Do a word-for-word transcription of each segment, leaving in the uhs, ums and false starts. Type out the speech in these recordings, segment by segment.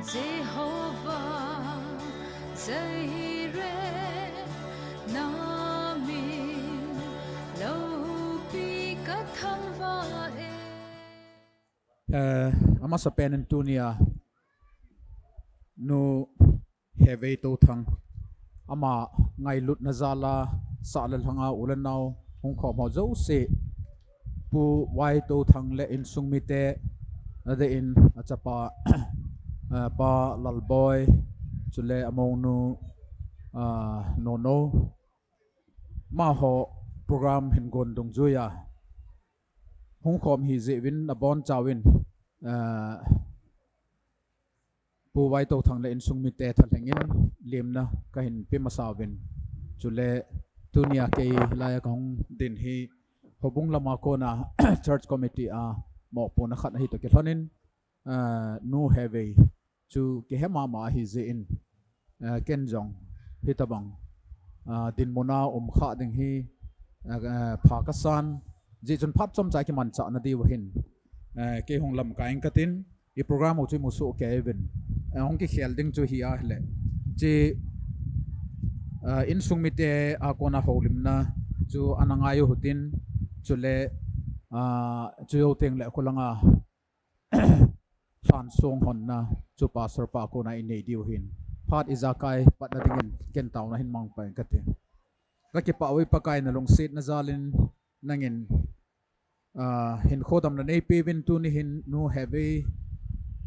Jehovah Jireh, na min loupi ka thangvah e. Eh, amasa pen in tunia Nu Hevei Touthang, ama ngailutna jal a sah le lhang a u le nao hung khom ho jouse, Pu Vai Touthang le insung mite, adeh in achapa, ah, Pa Lalboi, chule amounu, ah, Nono, amaho program hin gon dungjuia hung khom hi jeh uvin abonchauvin, ah, Pu Vai Touthang le insung mite thalheng in lemna kahin pe masa uvin. Chule tunia kei hilai a kahung din hi houbung lama kona church committee a mopohna khat ahi toh kilhon in, ah, Nu Hevei chu kihe mama ahi jeh in, ah, ken jong hitobang, ah, dinmun a um kha ding hi, ah, ah, pha kasan, jeh chun phat chomcha kimanchah nadiu ahin, ah, kei hung lamkai ing katin, i program u chu imu soh kei uvin. Ah, hung kikhel ding chu hi ahile, hiche, ah, insung mite a kona houlimna chu ana ngai u hitin, chule, ah, chu jou teng le kholanga lhansong honna chu pastor pa kona inei diu ahin. Phat ijakai patna dingin ken taona hin mangpai ing kate. Kakipah uve Pakai, nalungsetna jal in nangin, ah, hinkho damna neipeuvin tuni hin Nu Hevei,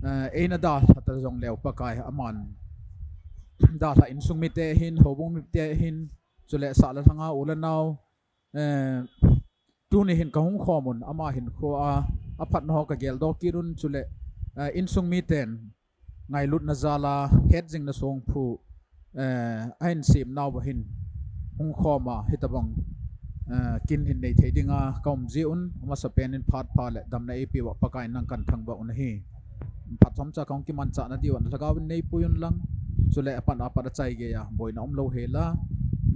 ah, eina dalha ta jongleu Pakai, aman dalha insung mite hin, houbung mite hin, chule sah le lhang a u le nao, eh, tuni hin kahung khom un, ama hinkho a aphatna ho kageldoh kit un, chule, eh, insung miten ngailutna jal a hetjingna songphu, eh, ahin sem nauva hin hung khom a hitobang, eh, kin hin nei thei dinga kaum jeh un, amasa pen in phat pha le damna eipeuva Pakai nang kathangvah u ahi. Phat chomcha kahung kimanchah nadiuva Lhagao in neipui un lang, chule apat apat a chai geiya boina umlou hela,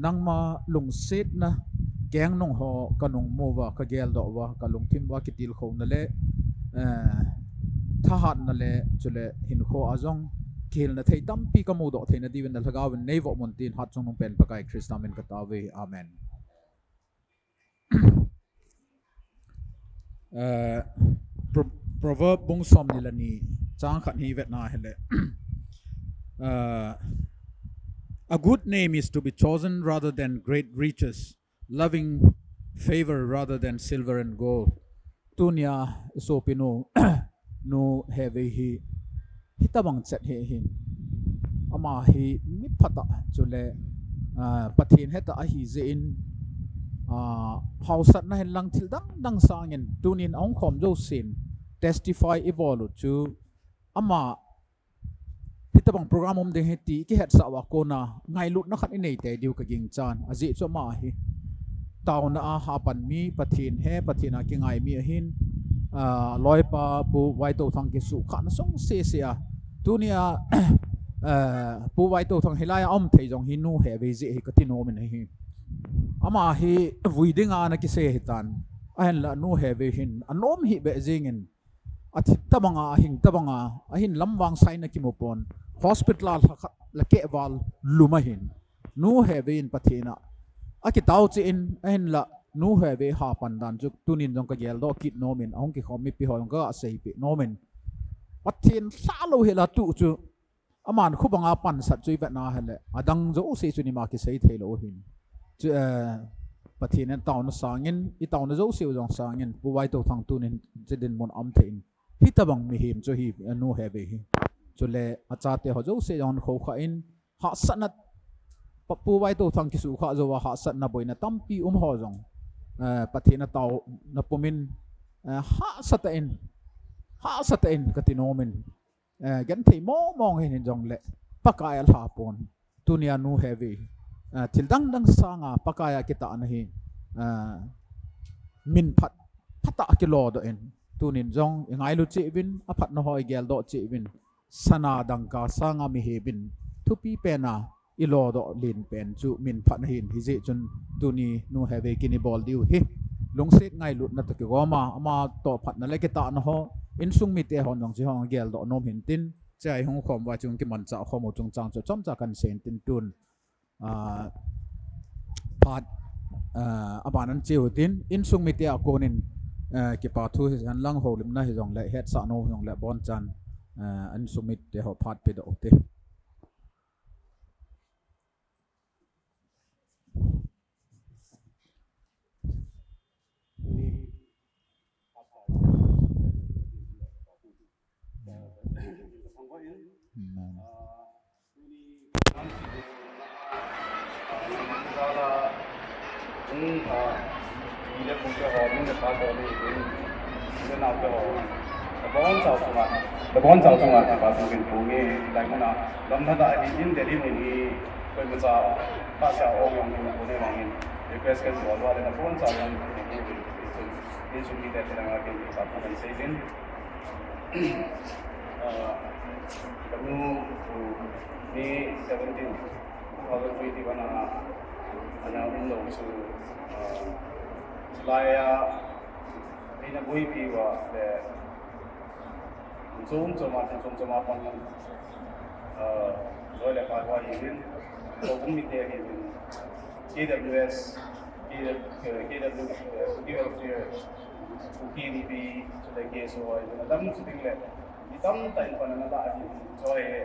nangma lungsetna kengnung ho kanung mu uva, kageldoh uva, kalungthim uva kitilkhouna le, eh, thahatna le, chule hinkho a jong kihilna thei tampi kamudoh theina diuvin Lhagao in neivoh un tin, hatchungnung pen Pakai Christa min kataove. Amen. Uh, Pro-, Proverb bung somni le ni, chang khat hi vetna hile. Uh, a good name is to be chosen rather than great riches, loving favor rather than silver and gold. Tunia isopinu, Nu Hevei hi hitobang chet hi ahin. Ama hi mi phatah, chule, ah, Pathen hetah ahi jeh in, ah, haosatna hin lang thil dang dang sangin tunin ahung khom jousen testify ibol u chu ama hitobang program um ding ahi ti kihetsah uva kona ngailutna khat inei tei diu kagingchan. Ajeh chu ama hi taona a hapan mi, Pathen he, Pathen a kingai mi ahin, ah, loipa Pu Vaitouthang kisuhkhahna sung sese a, tunia, eh, Pu Vaitouthang hilai a um thei jong hi Nu Hevei jeh hi kati nom in ahi. Ama hi vui dinga ana kisei hitan. Ahinla Nu Hevei hin anom hih beh jengin, athi tabanga, ahing tabanga, ahin lamvang saina kimu pon. Hospital a lhakhat le keh val lum ahin. Nu Hevei in Pathen a akitao cheh in, ahinla Nu Hevei hapan dan chu tunin jong kageldoh kit nom in, ahung kikhom mipi ho jong kaga seipeh nom in. Pathen lhalou hel a tu chu aman khubanga pansat chu ivetna hile, adang jouse chu ima kisei theilou ahin. Chu, eh, Pathen in taona sangin, itaona jouse u jong sangin, Pu Vaitouthang tunin hiche dinmun a um thei in, hitobang mihem chu hi, eh, Nu Hevei hi. Chule achate ho jouse jong khoukhah in, hahsatna, Pa-, Pu Vaitouthang kisuhkhah jouva hahsatna boina tampi um ho jong, eh, Pathen a taona pumin, eh, hahsatah in, hahsatah in kati nom in, eh, genthei mong mong hin hijongle Pakai alha pon. Tunia Nu Hevei, eh, thil dang dang sanga Pakai a kitahna hi, eh, min phat, phatah a kilodoh in. Tunin jong ingailu cheh uvin, aphatna ho igeldoh cheh uvin. Sana dangka sanga mihem in thupi pena ilodoh len pen chu min phatna ahin, hijeh chun tuni Nu Hevei kin ibol diu hi lungset ngailutna toh kigoma, ama toh phatna le kitahna ho, insung mite hon jong hiche ho geldoh nom hin tin, Chea i hung khom uva chung kimanchah khom u chungchang chu chomcha kan seiyin tin tun, ah, phat, ah, aban an cheu tin, insung mite a konin, ah, kipa thu hihen lang houlimna hijongle, hetsahna hijongle, abonchan, ah, insung mite ho phat pedoh u te. Amen. Tabon chau chunga, tabon chau chunga, kipa thu kahin phong e, hilai muna, gamlha tah ahin, Delhi mun hi, koimacha, tahsa ong jong kahin phong e vangin, request kahin bol uva le, tabon chau chunga, insung mite chunga kahin kipa thu kahin seijin. Ah, kanu, May seventeen, two thousand twenty-one a, ana umlou chu, ah, chulai a, eina boipi uva le, Chom chom a, chom chom a pang, ah, loi le pai ho ahiuvin, Sokhum mite ahiuvin, K W S, K W, K W, Kuki Welfare, Kuki Inpi, chule K S O ahiuvin, adam chu ding le, mi tamtah in pan ana la ahiuvin, choi he,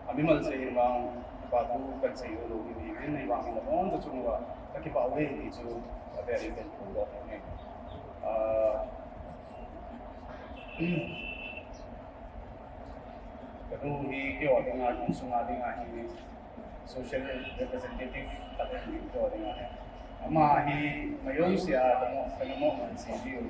amimal sei in vang, kipa thu kan sei u lou ding ahiuvin, ahivangin abon cha chung uva, kakipah uve ti chu, avel in kahin phongdoh u ahi. Ah, Kanu hi keiho dinga, insung a dinga hi social representative khat ahi keiho dinga hi. Ama hi majouse a kana mo, kana mo man sei diu.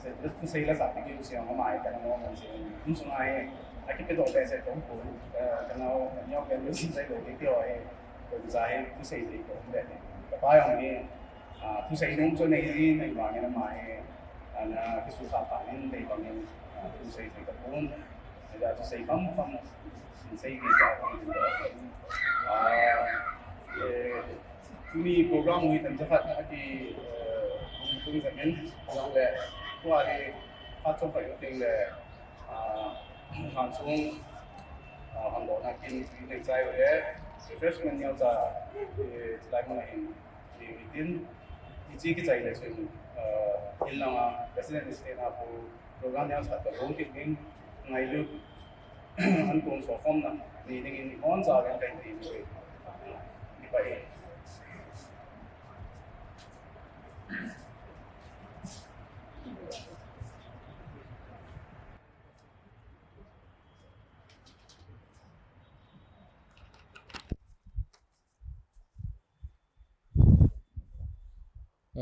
Se, thusei la sa ti keiho sei ama hi kana mo man sei diu. Insung a hi, akipedoh behseh tong pon, eh, kana o, kana o, kana o sei lou keiho hi. Koimacha hi, thusei sei tong be. Kapa jong hi, Ah, thusei nom chu nei jin, ahivangin ama hi, ana kisusah tan in, dei bangin, ah, thusei sei tapon. Hijeh a thusei kham kham, sei sei tapon. Ah, eh, tuni program hi themcha khat aki, eh, tung jep in, along le, tua hi, phat chom pai u teng le, ah, khansung, ah, hangdohna kin, nei chai u le, refreshment neocha, eh, chulai mun a hin, Tin, hiche kichai le chun, ah, in langa, President State a pu program neocha khat kahung kit ding, ngailut, an kong so khomna, nei dingin ibonchauvin kahin ti uve. Kipah e.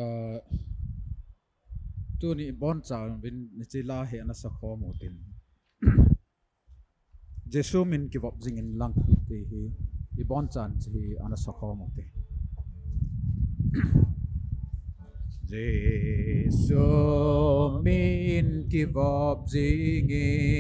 Ah, tuni ibonchauvin hiche la hi ana sakhom u tin. Jesu min kivop jingin lang ti hi ibonchan hiche hi ana sakhom u te. Jesu min kivop jingin.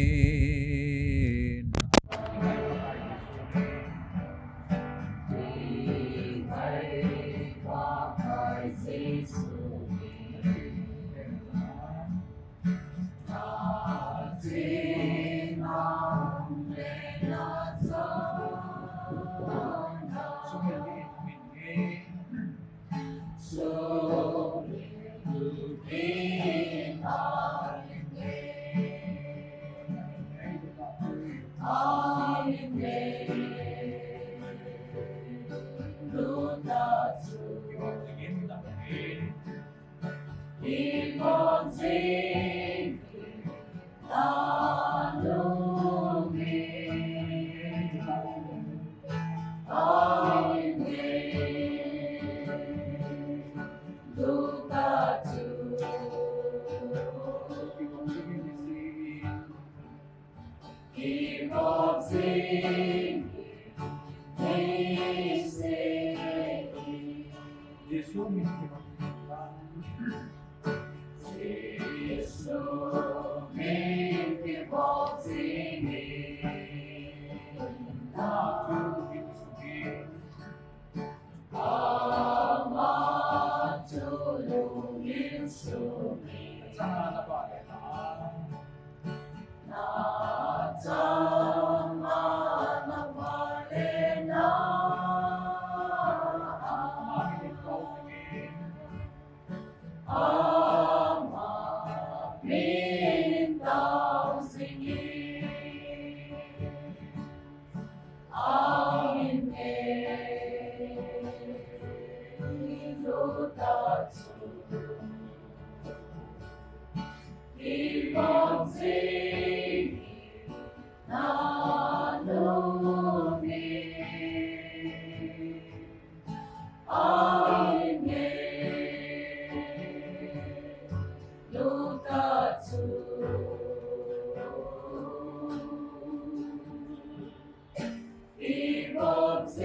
Jesu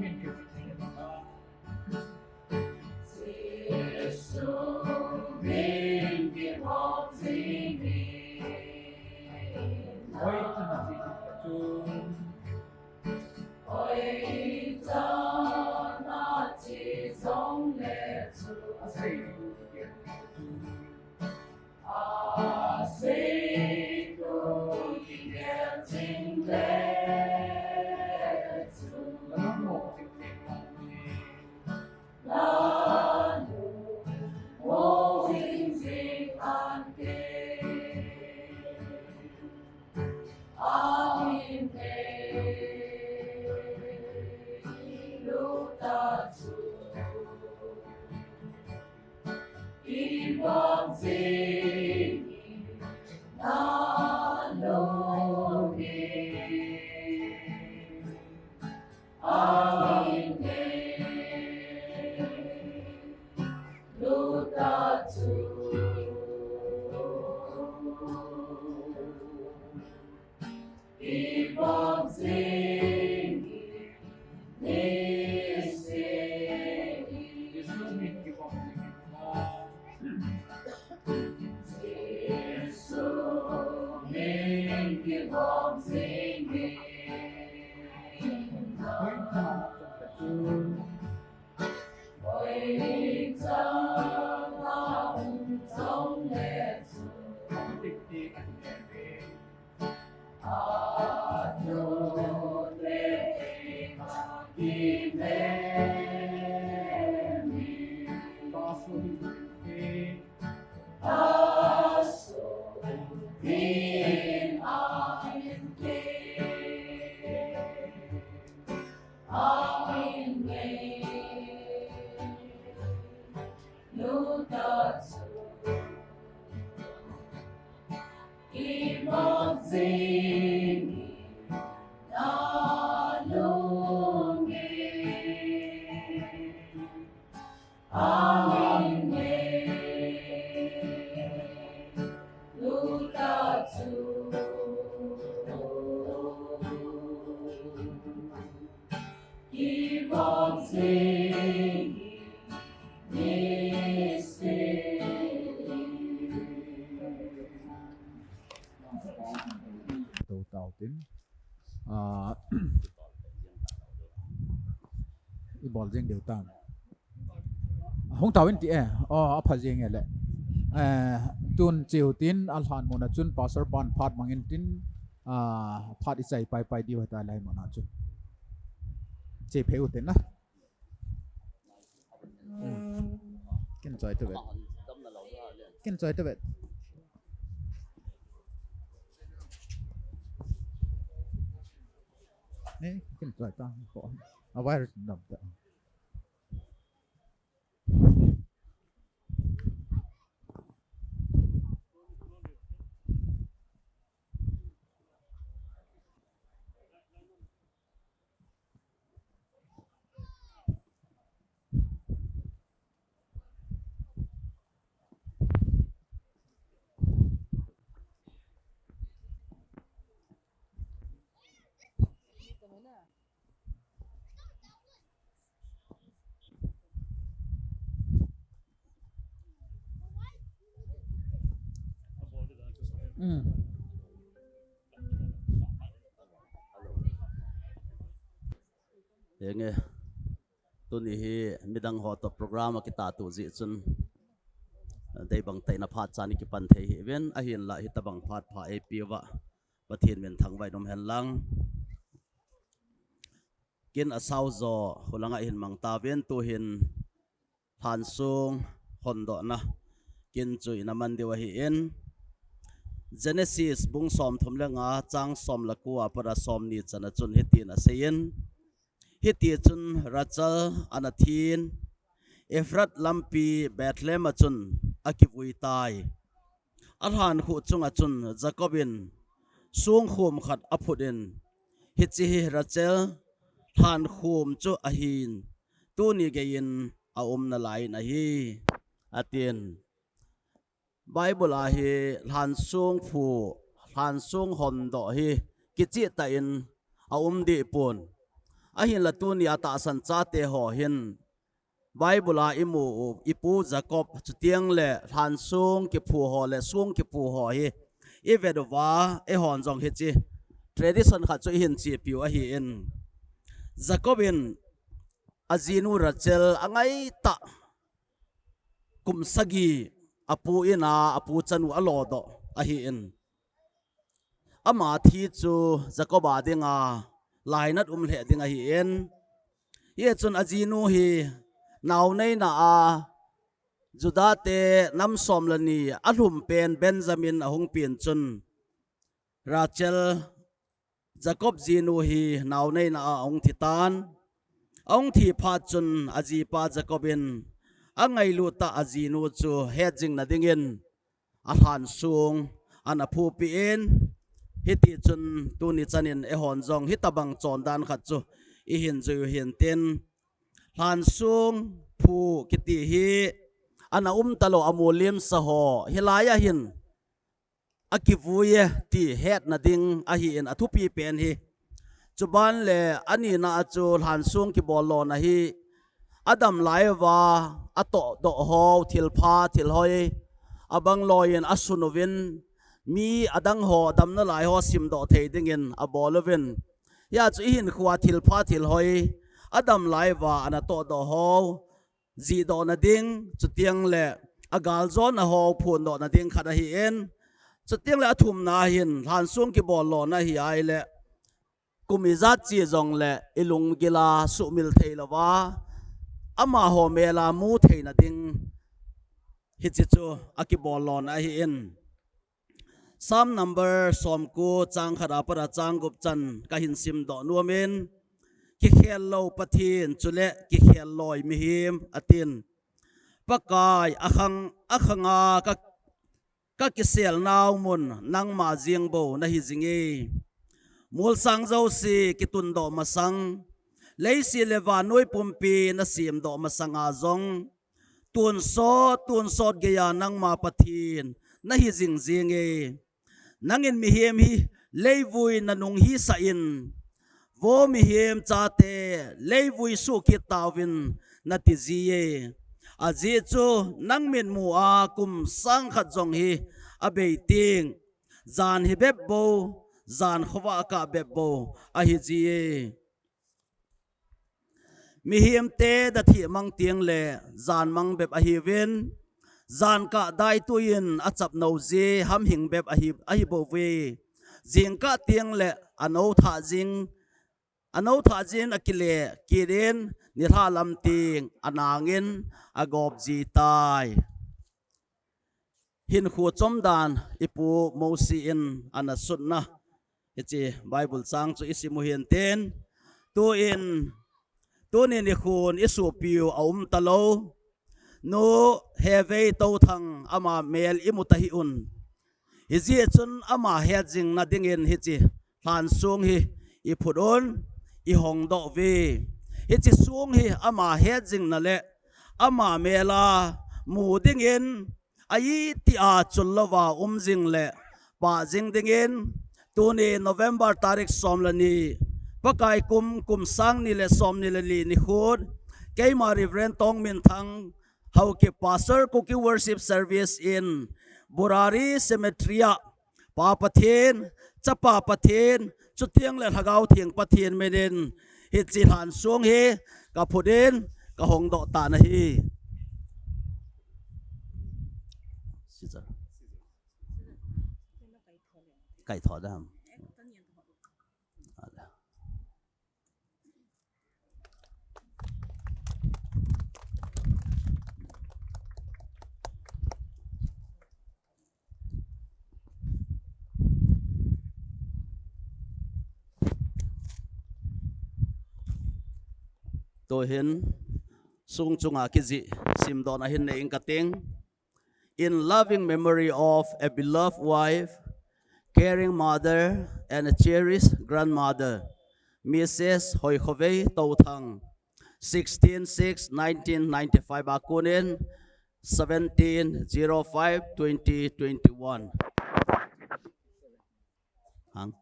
min kiti. Jesu min kiti. Oi, tana ti tu. Oi, tana ti jong le tu. Asei. Tau tau tin. Ah, i bol jeng deu tan. Hung tau in ti e. Oh, apha jeng e le. Eh, tun chiu tin alhan muna chun pastor pan phat mangin tin, ah, phat i chai pai pai diu heta lai muna chun. Che pheu tin na. Kin choi tu vet. Kin choi tu vet. Eh, kin choi ta. Ko. A virus dam ta. Mm. Henge, tuni hi midang ho toh program a kitatu jeh chun, dei bang tah in aphat chan i kipan thei hi ven, ahinlah hitabang phat pha eipe uva Pathen min thangvah in um hen lang. Kin asao jo, hulanga hin mang tauvin tuhin Lhansong hondohna kin chu ina man diu ahin, Genesis bung somthum le nga chang som le ko a pat a somni chan a chun hitin aseiyin, hiti chun Rachel ana thin, Ephrath lampi Bethlehem a chun akivui tai. Alhan khuh chunga chun Jacob in songkhom khat aphut in, hiche hi Rachel lhankhom chu ahin, tuni geiyin aumna lai in ahi, atin. Bible a hi lhansong phu lhansung hondoh hi kichih tah in a um deh pon. Ahinla tuni a tahsan chate ho hin Bible a i mu u, i pu Jacob, chutiang le lhansung kiphu ho le sung kiphu ho hi i vet uva, eihon jong hiche tradition khat chu i hin chepi u ahi in. Jacob in ajinu Rachel angaitah kum sagi apu in a, apu chanu alodoh ahi in. Ama thi chu Jacob a dinga lainat um lheh ding ahi in. Hichun ajinu hi naoneina a Judah te nam som le ni alhum pen Benjamin ahung pen chun Rachel, Jacob jinu hi naoneina a ahung thi tan. Ahung thi phat chun ajipa Jacob in angailut tah ajinu chu hetjing na dingin alhansung ana phupi in, hiti chun tuni chan in eihon jong hitabang chondan khat chu i hin jui u hintin, lhansung phu kiti hi ana um talou, amu limsa ho hilai a hin akivui e ti hetna ding ahi in, athupi pen hi. Chuban le anina a chu lhansung kibol lona hi adam lai uva atohdoh ho, thilpha thilhoi, abang loi in asun uvin, mi adang ho, damna lai ho simdoh thei dingin abol uvin. Hia chu i hinkhoa thilpha thilhoi adam lai uva ana tohdoh ho jihdoh na ding, chutiang le agaljona ho phondoh na ding khat ahi in. Chutiang le athumna hin lhansung kibol lona hi ai le kum ijat chi jong le i lunggil a sumil thei louva, amaho mel a mu theina ding hiche chu akibol lona ahi in. Psalm number somko chang khat a pat a chang gup chan kahin simdoh nom in, kikhel lou Pathen chule kikhel loi mihem atin. Pakai, akhang, akhanga ka, ka kiselnau mun nangma jeng bou nahi jinge. Molsang jouse kitundoh masang, leiset le vannoi pumpi nasemdoh masanga jong, tonsot, tonsot geiya nangma Pathen nahi jing jenge. Nangin mihem hi leivui nanung hisah in, vo mihem chate, leivui suhkit tauvin nati jiye. Ajeh chu nang mitmu a kum sang khat jong hi abei teng, jan hi bep bou, jan khovah kah bep bou ahi jiye. Mihemte dathih mang teng le jan mang bep ahiuvin, jan kah daitui in achap nou je hamhing bep ahi, ahi bouve. Jingkah teng le anou thah jing, anou thah jin akile kit in, nilhah lam teng anang in agop ji tai. Hinkho chomdan i pu Mosi in ana sutna hiche Bible chang chu i sim u hintin, tuin, tuni nikhon i sopiu a um talou, Nu Hevei Touthang ama mel i mu tahih un. Hijeh chun ama hetjingna dingin hiche lhansung hi i phut un, i hongdoh uve. Hiche sung hi ama hetjingna le ama mel a mu dingin, a itih a chul louva um jing le pah jing dingin, tuni November tarik som le ni, Pakai kum, kum sang ni le som ni le li nikhon, keima Reverend Tongminthang Haokip, Pastor, Kuki Worship Service in Burari Cemetery a, Pa Pathen, Chapa Pathen, chuteng le Lhagao Theng Pathen minin hiche lhansung hi ka phut in ka hongdoh tan ahi. Kai tho dam. Tuhin sung chunga kijih simdohna hin nei ing kating. In loving memory of a beloved wife, caring mother, and a cherished grandmother, Missus Hoikhovei Touthang, sixteen six nineteen ninety-five a konin seventeen zero five twenty twenty-one. Hang?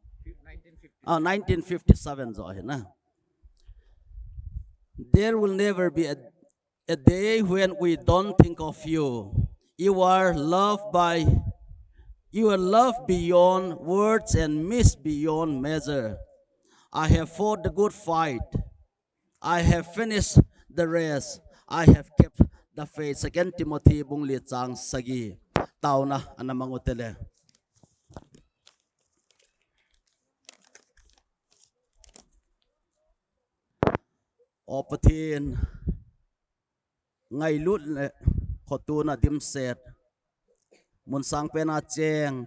Ah, nineteen fifty-seven jo hi na. There will never be a, a day when we don't think of you. You are loved by, you are loved beyond words and missed beyond measure. I have fought the good fight. I have finished the race. I have kept the faith. Second Timothy bung li chang sagi. Tauna ana mang u tele. O Pathen, ngailut le khotuna dimset, mun sangpen a cheng,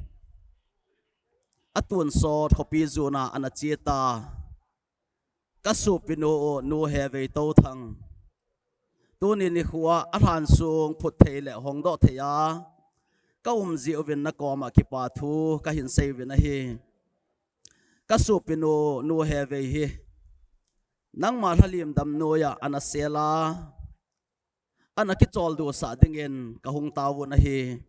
a tonsot khopi juna ana che ta, ka sopinu u Nu Hevei Touthang, tuni nikho a lhan sung phut thei le hongdoh thei a ka um jeh uvin na koma kipa thu ka hin sei uvin ahi. Ka sopinu Nu Hevei hi nangma lhalim dam noiya ana sel a, ana kicholdo sah dingin ka hung taovun ahi.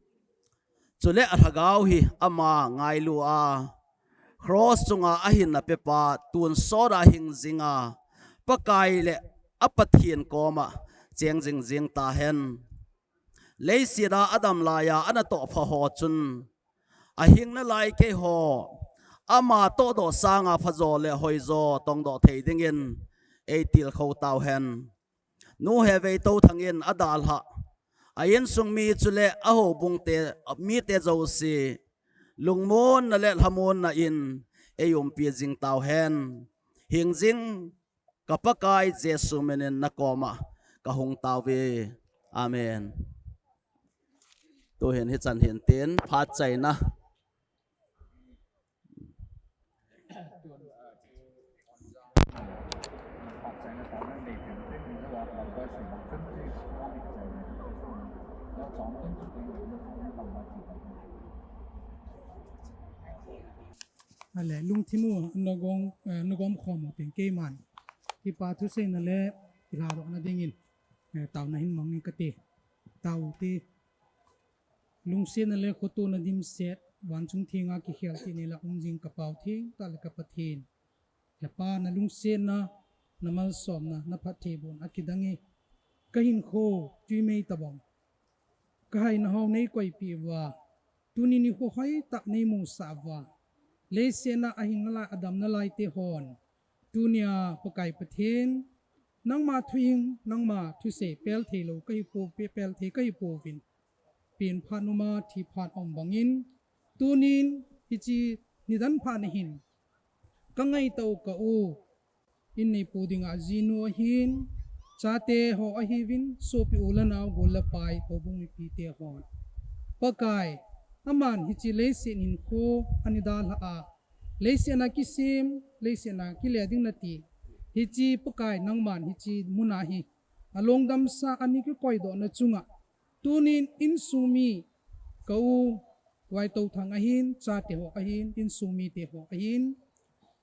Chule a lhagao hi ama ngailu a, cross chunga ahinna pepa tonsot a hing jinga Pakai le a Pathen koma cheng jing jing tahen. Leiset a adam laiya ana tohpha ho chun, ahing nalai keiho, ama tohdoh sanga phajo le hoijo tongdoh thei dingin eitilkhou taohen. Nu Hevei Touthang in adalhah, a insung mi chule a houbung te, mite jouse lungmonna le lhamonna in eiumpi jing taohen. Hing jing ka Pakai Jesu minin na koma ka hung taove. Amen. Tuhin hichan hin tin phat chaina. Ale, lungthim u nagom, eh, nagom khom u tin keiman kipa thuseina le kilhadohna dingin, eh, taona hin mang ing kati. Tao te. Lungsetna le khotona dimset, vanchung thenga kikhel teni la um jing ka Pau thengtah le ka Pathen. He Pa, na lungsetna, na malsomna, na phattheibohna akidang e. Ka hinkho twi mei tabang, ka haina ho nei koipeh uva, tuni nikho hoitah nei musah uva, leiset a ahing nalai, adam nalai te hon, tunia Pakai Pathen, nangma thuhing, nangma thusei pel thei lou ka hi pou, pe-, pel thei ka hi pouvin, pen phat numa thi phat um bangin, tunin hiche nidan phat na hin ka ngaito ka u, in neipu dinga jinu ahin, chate ho ahiuvin, sopi u le nao, gol le pai, houbung mipi te hon, Pakai, aman hiche leiset hinkho ana dalhah a, leiset a kisem, leiset a kile ding nati, hiche Pakai nangman hiche muna hi alongdamsa, ana kikoidohna chunga, tunin insung mi ka u Vai Touthang ahin, chate ho ahin, insung mite ho ahin,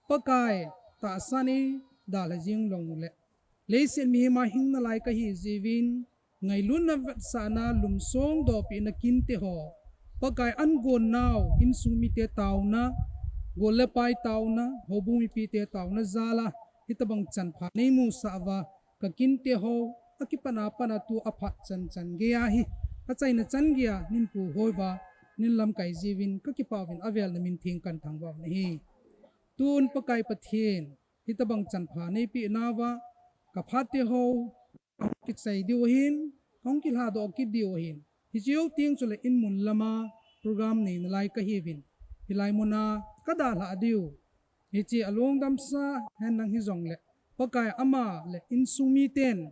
Pakai, tahsan eidalha jing lou le, leiset mihema hing nalai ka hi jiuvin, ngailutna vetsahna, lumsong dopina kinte ho, Pakai, an gon nau insung mite taona, gol le pai taona, houbung mipite taona jal a, hitobang chanpha nei musah uva, ka kinte ho, akipana pana tu aphat chan chan geiya hi, achaina chan geiya nin puihoi uva, nin lamkai jiuvin, ka kipah uvin avel na min theng kan thangvah u ahi. Tun Pakai Pathen, hitobang chanpha nei peh nauva, ka phat te ho, ka hung kichai diu ahin, ka hung kilhadoh kit diu ahin. Hiche jou teng chule in mun lama program nei nalai ka hiuvin, hilai muna ka dalhah diu, hiche alongdamsa hen nang hijongle, Pakai, ama le insung miten,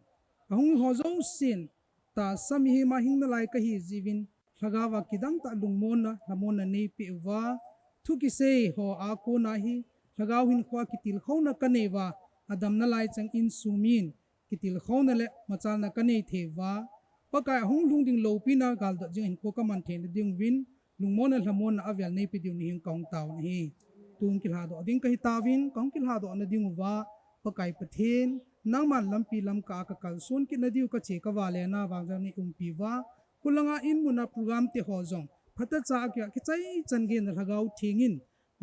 ahung ho jousen, tahsa mihema hing nalai ka hi jiuvin, lhagao a kidang tah lungmonna, lhamonna nei peh uva, thu kisei ho a kona hi, lhagao hinkho a kitilkhouna ka nei uva, adam nalai chang insung min kitilkhouna le machalna ka nei thei uva, Pakai, ahung lhung ding loupina galdot jing hinkho ka man theina diuvin, lungmonna lhamonna avel nei pe diu nahin ka hung tao nahi. Tun kilhadoh ding ka hitauvin, ka hung kilhadoh na diuva, Pakai Pathen, nangman lampi lamkah a ka kalson kit na diu ka che ka vale na vang jong nei umpi uva, khulanga in muna program te ho jong, phatecha a kia kichai chan gei na Lhagao Theng in,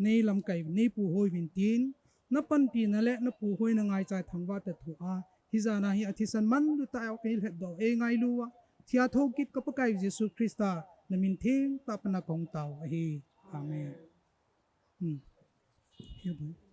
nei lamkai, nei puhoi uvin tin, na panpina le na puhoina ngaicha thangvah ta thu a, hijat a hi athisan manlu tah a eilhatdoh, eingailu a, thia thoukit ka Pakai Jesu Christa, na min theng tah a pat a kahung tao ahi. Amen. Hmm. Hiya boy.